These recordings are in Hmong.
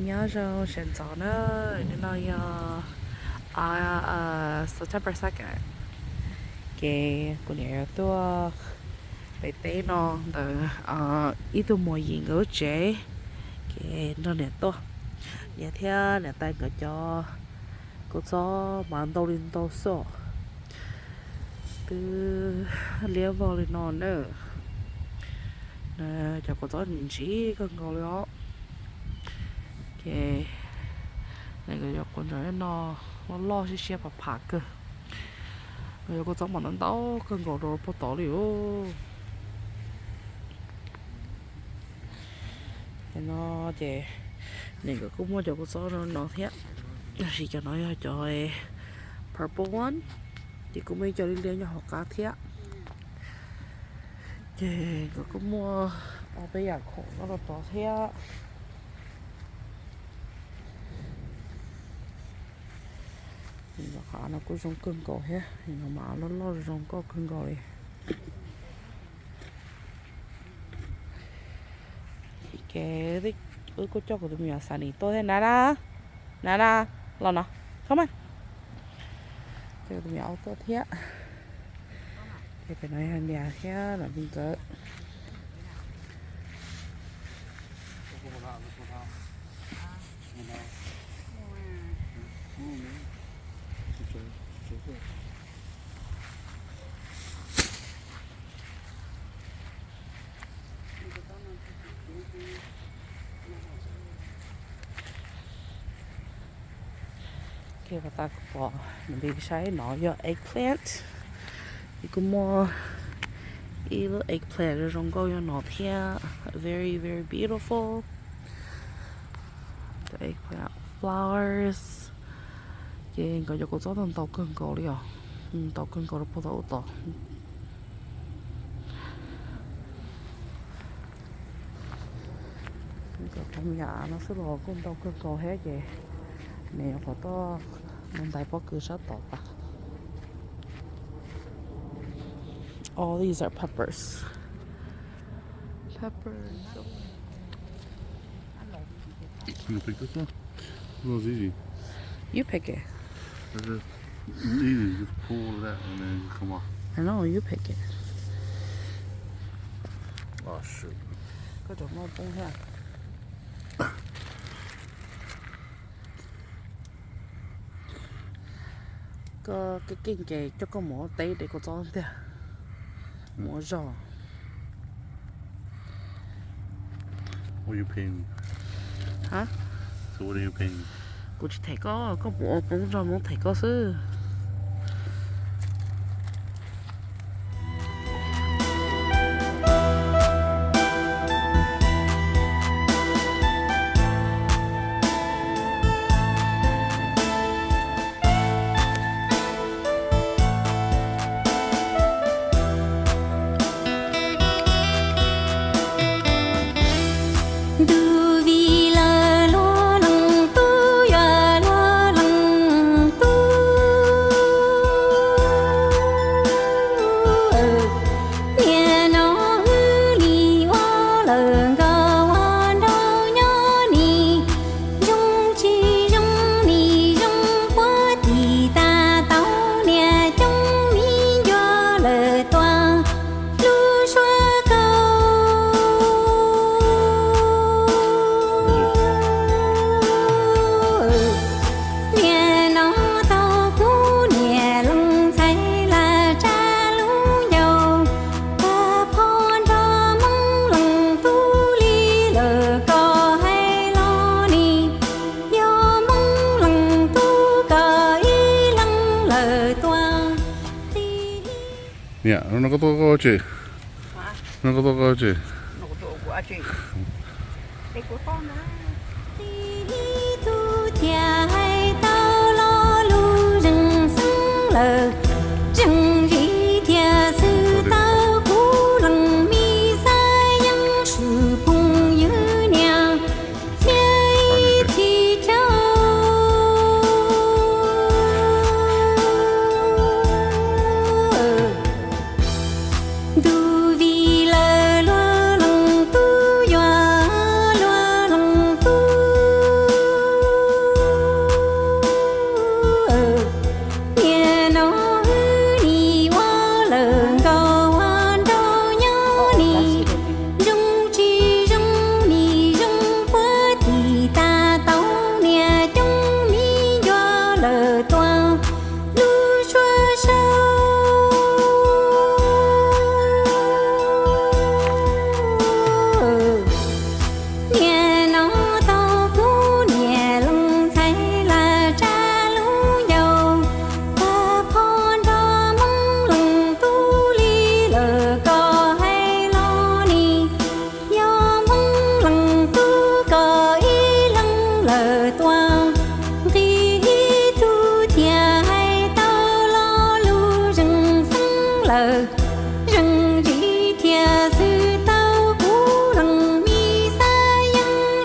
Nyob zoo sawv ntxov na, hnub no yog September second, ces kuv niam yuav tuaj pem teb no ntawm ib tug muam yim nkawd lub tsev, ces nrog niam tuaj. Niam thiab niam tais nkawd cov kua txob mas ntau li ntau xwb os. Twb liab vog li no na. Cov kua txob ntsim kawg nkaus li os. Ces nkawd cov kua ntsaum no loj loj siab siab phav phav kawg. Nkawd cov kua txob mas ntau ntau kawg nkaus rau puag tod li os. No ces nws kuj muaj cov kua txob no thiab, tab sis cov no yog cov purple one, ces kuj muaj ib co liab liab nyob hauv qab thiab. Ces nkawd kuj muaj ob peb yam khoom nyob rau tod thiab. Qhov no kuj zoo kawg nkaus thiab, no mas loj loj zoo nkauj kawg nkaus li. Ces wb kuj coj kuv tus me nyuam Sunny tuaj thiab na. Na, los no, come on. Coj kuv tus me nyuam Au tuaj thiab. Ces pem no yog niam thiab niam ntxawm. Ces pas tas kuv pom nws npis saib no yog eggplant. Ces kuj muaj ib lub eggplant zoo nkauj yog no thiab, very very beautiful. The eggplant flowers. Ces nkawd cov kua txob ntau kawg nkaus li os, ntau kawg nkaus rau puag tod ub tod. Cov me nyuam no xwb los kuj ntau kawg nkaus thiab ces nws nyuam qhuav tuaj mus ntais pob kws sab tod tas. All these are peppers. Peppers. You pick this one? This one's easy. You pick it. This is easy. Just pull that and then just come off. I know, you pick it. Oh, shoot. Koj rau maj poob thiab. Koj keej keej ces coj koj mus ua teb de kua txob tiag. Mus ua zog. What you paying me? Hah? So what are you paying me? Kuv tsis them koj, koj mus ua poob zog Hmoob them koj xwb. Ntu vim lawv luag leej tub yuav luag leej tub. Niaj no wb li ua lawm nkauj ua nraug nyob nis, zoo tsis zoo nis zoo puag tim tas tau niam coob mi ncua lawm tuaj lub suab kauj. Niaj no tau kuv niam leej ntxhais lam tsa lub ncauj, tag pho nrog Hmoob leej tub li lawm koj hais los nis, yog Hmoob leej tub koj ib leeg lawm tuaj. Niam, no koj tuaj koj tsev. No koj tuaj koj tsev. Tib tug thiaj hais tau lo lus zeej xeeb lawm, zeej zis thiaj xwm tau kuv leej me xav yeej swm phooj ywg niam txiaj ib txhis caug. Ntu vim lawv luag leej tub yuav luag leej tub.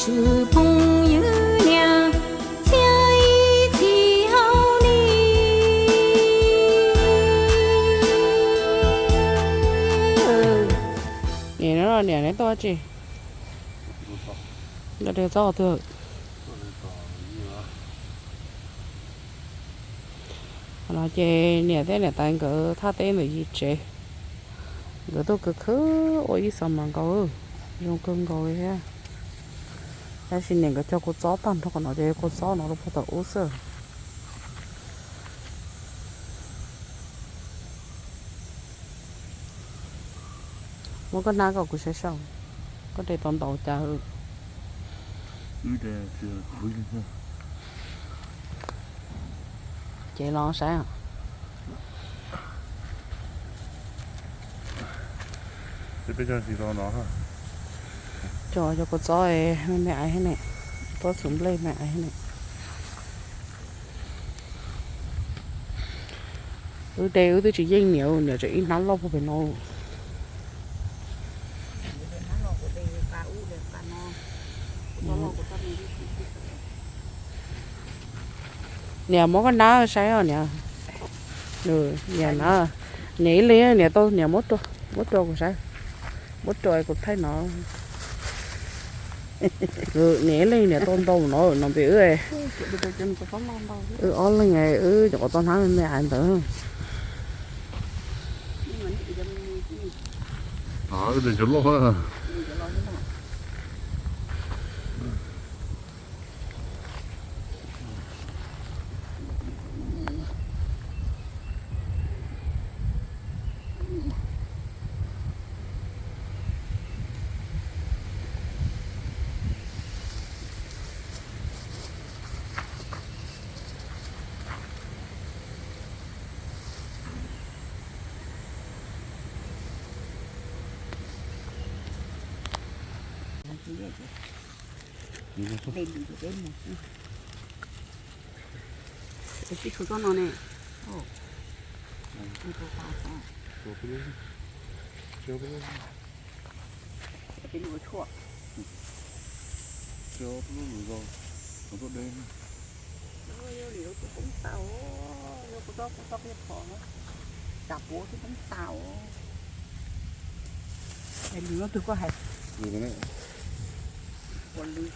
Tsis phooj ywg niam txiag ib txhis hauv li. Niam, niam neb tuaj tsi? Nkawd de txob qhov twg? Qhov no ces niam thiab niam tais nkawd thaj teb ntawm yim tsev, nkawd tuaj khwv khwv ua ib xav mas nkaus, zoo kawg nkaus li thiab. Tab sis niam nkawd cog kua txob tag nrho qhov no ces kua txob no rau puag tom ub xwb. Muab koj hnab kom kuv saib saib, koj de tau ntau cas. Ces los saib. Cog cov kua txob me me aiv thiab ne, txob txhuv nplej me aiv thiab ne. Wb de wb twb tsis yeej niam, niam tseem ib hnab loj puag pem no. Niam muab koj hnab saib os niam. Niam na, niam ib leeg niam tau niam muab rau, muab rau kuv saib, muab rau kuv thaij no. Niam ib leeg niam tau ntau no no pem wb. Wb ob leeg wb nyuam qhuav tau hnab me me aiv ntawd. Tsis tshua tsob no ne. Yog li kuv txob kuv txob qhov tsam puav twb poob tas. Es lwm no twg koj hais? Ua lwm.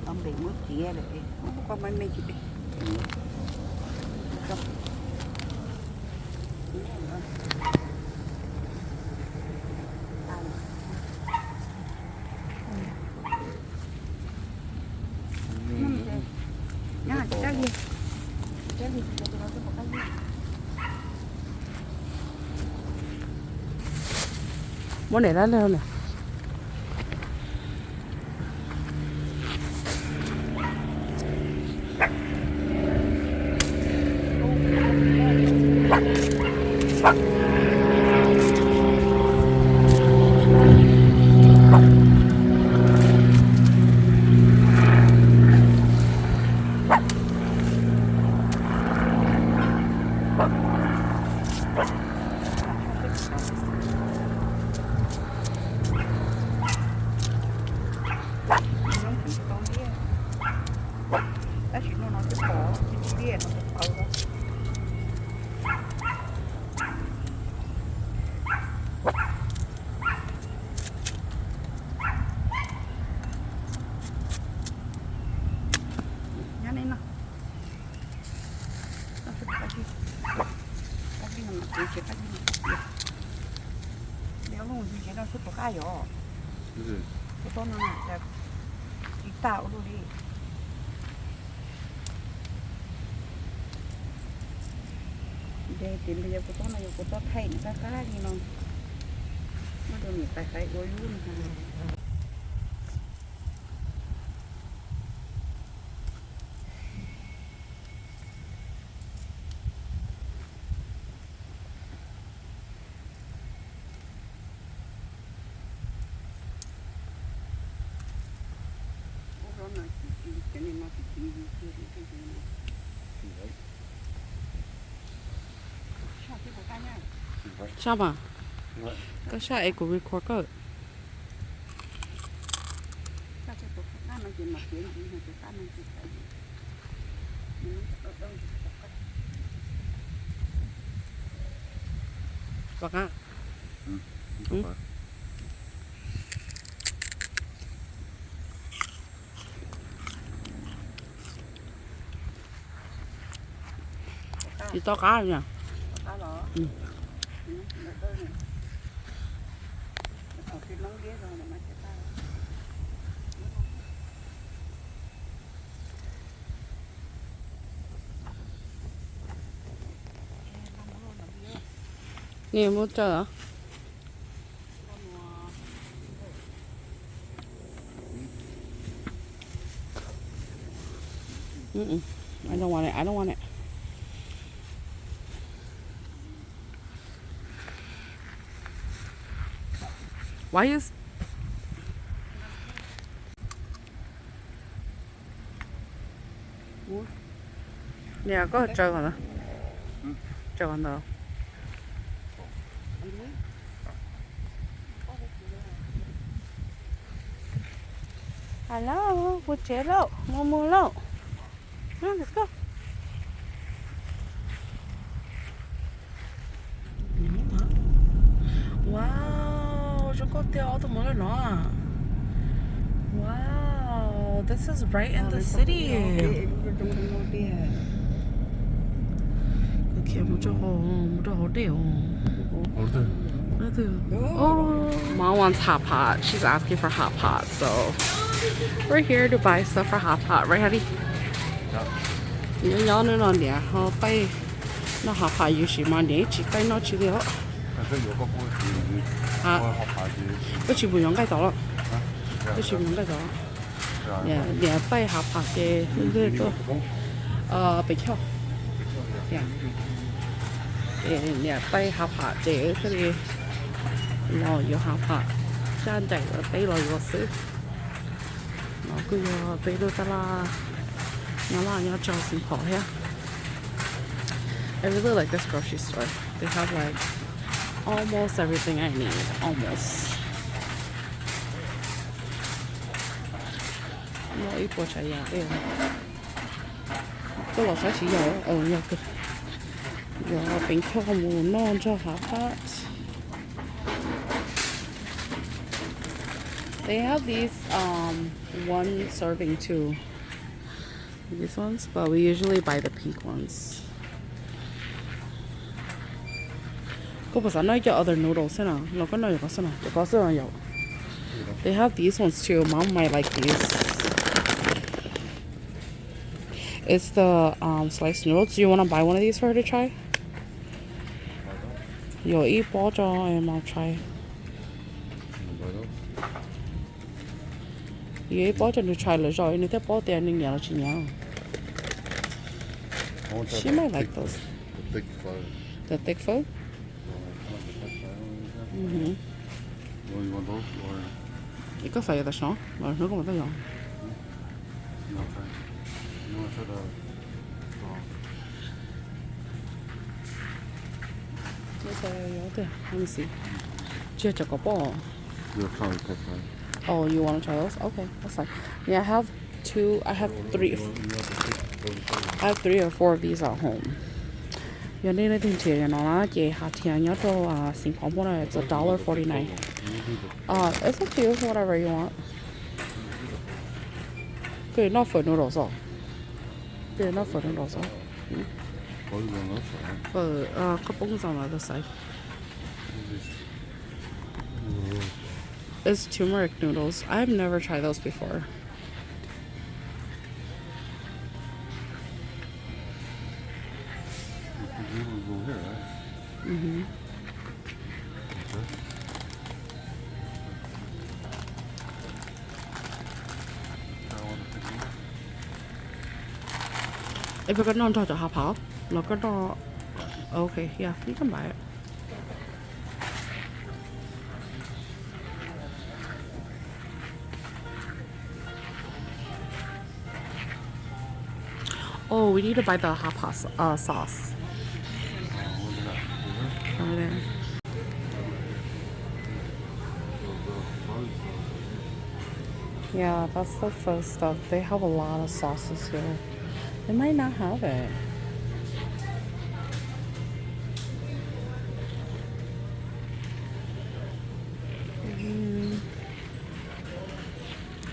Tau npem muab txiav lawm, muab koj me me tsis de. Muab niam dab lej niam. Tab sis no no twb pom ib liaj no tau. Nyob nej no. Qab zib, qab zib no mas kuv ces qab zib no, de ob lub ntxhi ces noj xwb puas qab yom? Kuv tob no na, tsis tag ua luaj li. Ntshe tias nws yog kuv tob no, yog kuv tob thaij nws qab qab li no, muab rau niam tais qaiv ua yub no. Sab mas, koj sab es kuv record koj. Tom qab. Tsis tom qab li. Nws muaj tsawg? Mm-mm. I don't want it. I don't want it. Why is Nws koj tsaws qhov ntawd. Tsaws qhov ntawd. Hello, pus tsev lauj, mus mus lauj. Let's go. Wow, zoo nkauj tiag, ob tug muv lawm no. Wow, this is right in the city. Khiav mus rau hauv, mus rau hauv dej os. Mom wants hot pot. She's asking for hot pot, so we're here to buy stuff for hot pot, right, honey? Nyob nyob no niam ho pab noj hot pot, yus sim mas niam ib tsis pab noj tsis li os. Koj tsis mus yuav nqaij tod los? Koj tsis mus yuav nqaij tod? Niam pab hot pot ces tuaj pem choj. Niam pab hot pot ces thiaj li los yuav hot pot, sab ncaim yuav teb los yuav xwb. No kuj yog peb lub tab laj nyob laj nyob tsaug Saint Paul thiab. I really like this grocery store. They have like almost everything I need, almost. Muaj ib puas tsav yam tej. Koj los saib tsis yog, yog kawg. Yog pem choj mus noj nrog hot pot. They have these um one serving too. These ones, but we usually buy the pink ones. Koj puas xav noj ib co other noodles xwb na, los koj noj yog ko xwb na, yog ko xwb na yom. They have these ones too. Mom might like these. It's the um sliced noodles. Do you want to buy one of these for her to try? Yuav ib pob tso em, I'll try. Yuav ib pob tso nws try lawm zog nws thiaj paub tias nws nyiam los tsis nyiam. She might like those. The thick pho? Koj xav yuav tam sim no los hnub koj mam tuaj yuav? Let me see. Tsis yog cov kom poj. Oh, you want to try those? Okay, that's fine. Yeah, I have two, I have three, I have three or four of these at home. Yog nej leej twg nrhiav no na ces hais tias nyob rau Saint Paul muaj na, it's a dollar forty nine. It's up to you, whatever you want. Koj noj phở noodles os? Koj noj phở noodles os? But uh, kapong is on the other side. It's turmeric noodles. I've never tried those before. Mm-hmm. Eb, peb koj noj nrog cov half half los koj noj? Okay, yeah, you can buy it. Oh, we need to buy the hot pot s- uh, sauce. Over there. Yeah, that's the first stuff. They have a lot of sauces here. They might not have it. Mm.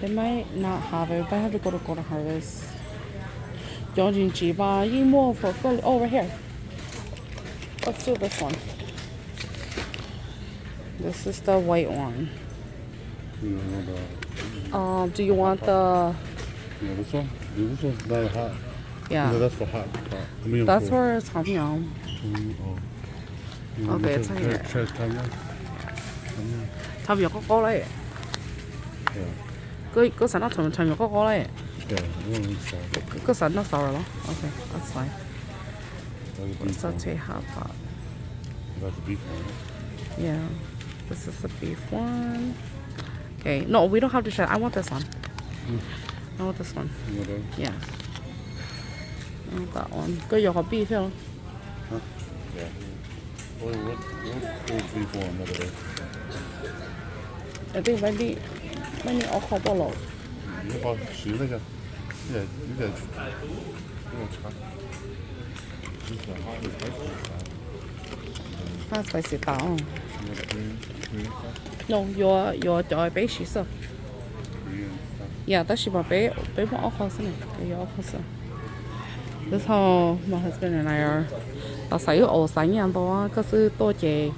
They might not have it, but I have to go to Golden Harvest. Cov ntsim ntsim mas yeej muaj for Philly. Oh, right here. Let's do this one. This is the white one. You know, the Um, do you want the Yeah, this one? Dude, this one's not hot. Yeah. No, that's for hot pot. I mean, that's for where it's coming on. Mm, oh. You want Okay, it's right here. Try, try Tanya? Tanya? Tham nyom qab qab lawm. Yeah. Koj, koj xav noj tham, tham nyom qab qab lawm. Yeah, I want to eat sour. Koj xav noj sour los? Okay, that's fine. That's the beef one. Saute hot pot. That's the beef one, right? Yeah. This is the beef one. Okay. No, we don't have to try. I want this one. Mm. I want this one. You want that one? Yeah. I want that one. Koj yuav qhov beef thiab los? Huh? Yeah. What, what, what, what beef one over there? I think maybe, maybe ob qho poj los. Ib qho siv na. Yeah, you guys. Hot spicy tas. No, yuav, yuav cov peb siv xwb. Yeah, tab sis mas peb, peb muaj ob qho xwb ne, peb yuav ob qho xwb. This how my husband and I are. Tos xaiv wb aus xaiv nyiaj ntau, koj xwb tuaj ces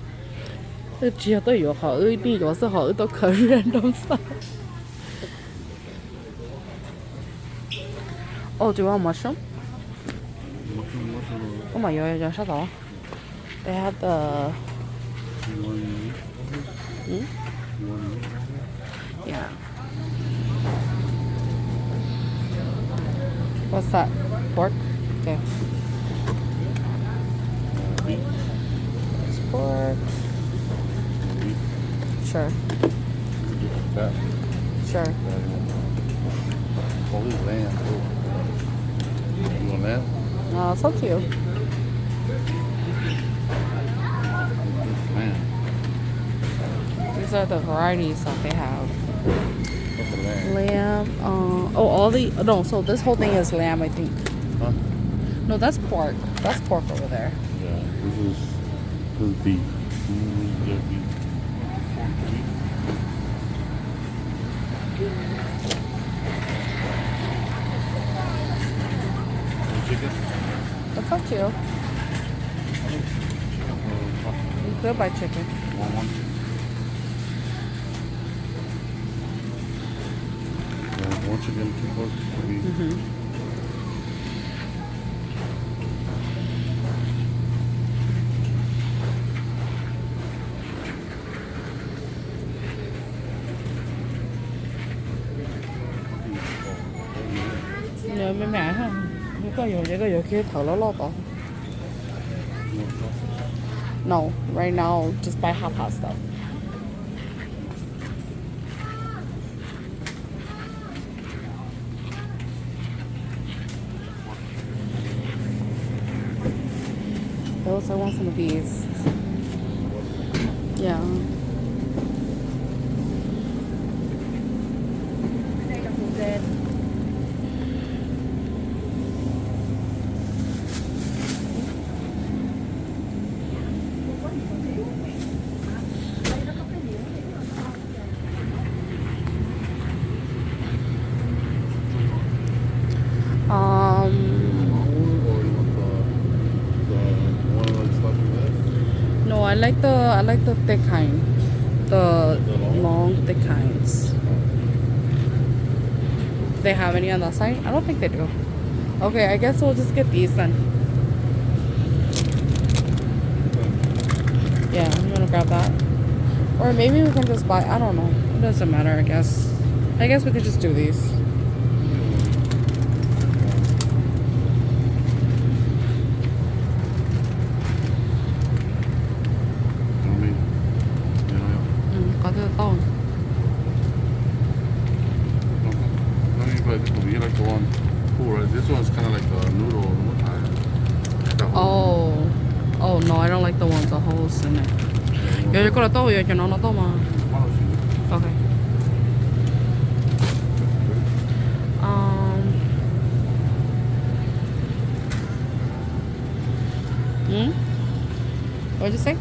wb tsis yog tuaj yuav qhov wb nij yuav xwb, ho wb tuaj khaws random xwb. Oh, do you want mushroom? Mushroom, mushroom. Koj mam yuav cov sab tod. They have the Hmm? Yeah. What's that? Pork? Okay. Beef. It's pork. Beef. Sure. That. Sure. Holy lamb. You want lamb? No, it's okay. Lamb. These are the varieties that they have. What's a lamb? Lamb. Uh, oh, all the, no, so this whole thing is lamb, I think. Huh? No, that's pork. That's pork over there. Yeah, this is, this is beef. This is their beef. Chicken? That's up to you. You could buy chicken. Want one? Yeah, one chicken, two pork, three. Mm-hmm. Nws me me, koj yuav ces koj yuav kiag thawv loj loj tod. No, right now just buy hot pot stuff. Those, I want some of these. Yeah. Um, I like the I like the thick kind. The long thick kinds. They have any on that side? I don't think they do. Okay, I guess we'll just get these then. Yeah, I'm gonna grab that. Or maybe we can just buy, I don't know. It doesn't matter, I guess. I guess we could just do these. Qhov twg tau? But this one, you like the one cool, right? This one's kind of like a noodle. Oh, oh no, I don't like the ones with holes in it. Yog koj los tau, yog cov no no tau mas. Okay. Um, hmm? What did you say?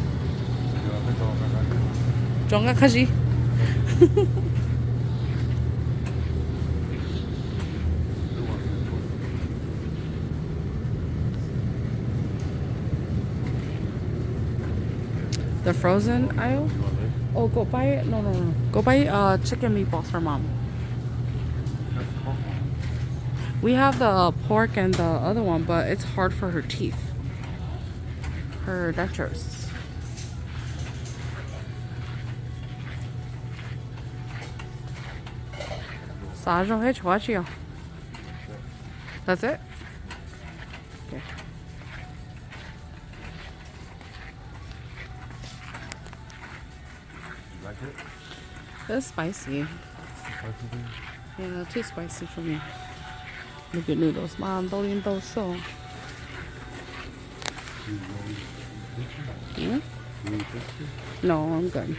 Tso nqa qab zib. The frozen aisle? Oh, go buy it. No, no, no. Go buy uh, chicken meatballs for mom. We have the pork and the other one, but it's hard for her teeth. Her dentures. Xav zoo thiab tshuav tsis yog? That's it? Okay. That's spicy. Yeah, too spicy for me. Nws cov noodles mas ntau li ntau xwb. Hmm? No, I'm good.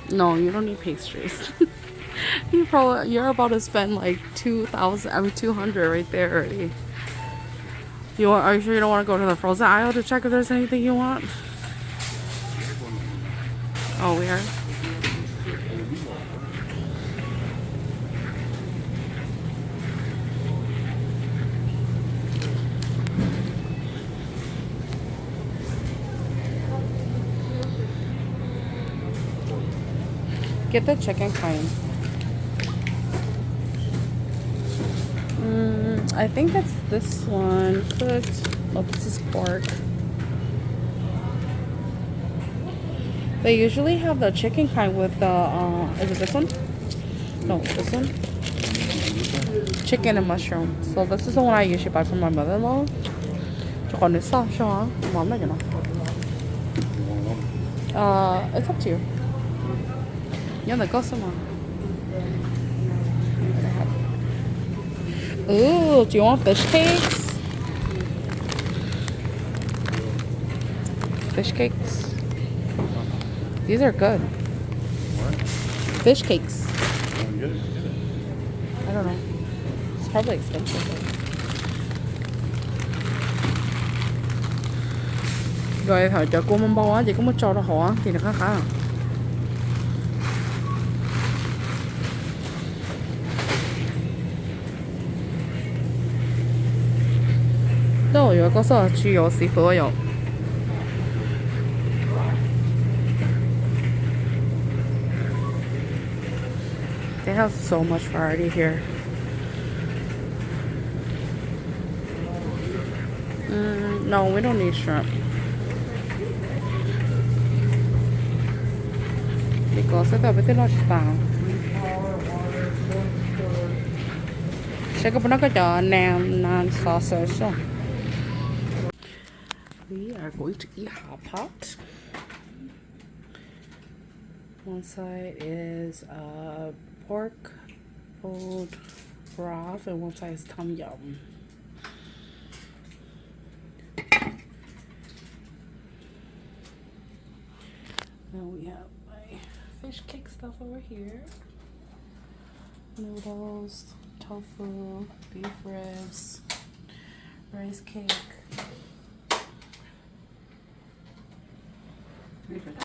No, you don't need pastries. You probably, you're about to spend like two thousand, I mean two hundred right there already. You want, are you sure you don't want to go to the frozen aisle to check if there's anything you want? Oh, we are. Get the chicken kind. Mm, I think it's this one. Cooked. Oh, this is pork. They usually have the chicken kind with the, uh, is it this one? No, this one. Chicken and mushroom. So this is the one I usually buy from my mother-in-law. Rau qhov nws xaj xwb, mov no. Uh, it's up to you. Nyob ntawm koj xwb mas. Ooh, do you want fish cakes? Fish cakes. These are good. What? Fish cakes. I don't know. It's probably expensive. Rồi thaum cov kua npau npau ces koj muab tso rau hauv ces nws qab qab. Tau yuav koj xoj tsis yuav seafood yom. They have so much variety here. Mm, no, we don't need shrimp. Li ko xwb tau peb twb noj tsis tas. Saib koj puas noj koj cov nam nam sausage. We are going to eat hot pot. One side is uh, pork, cold broth, and one side is tom yum. Now we have my fish cake stuff over here. Noodles, tofu, beef ribs, rice cake.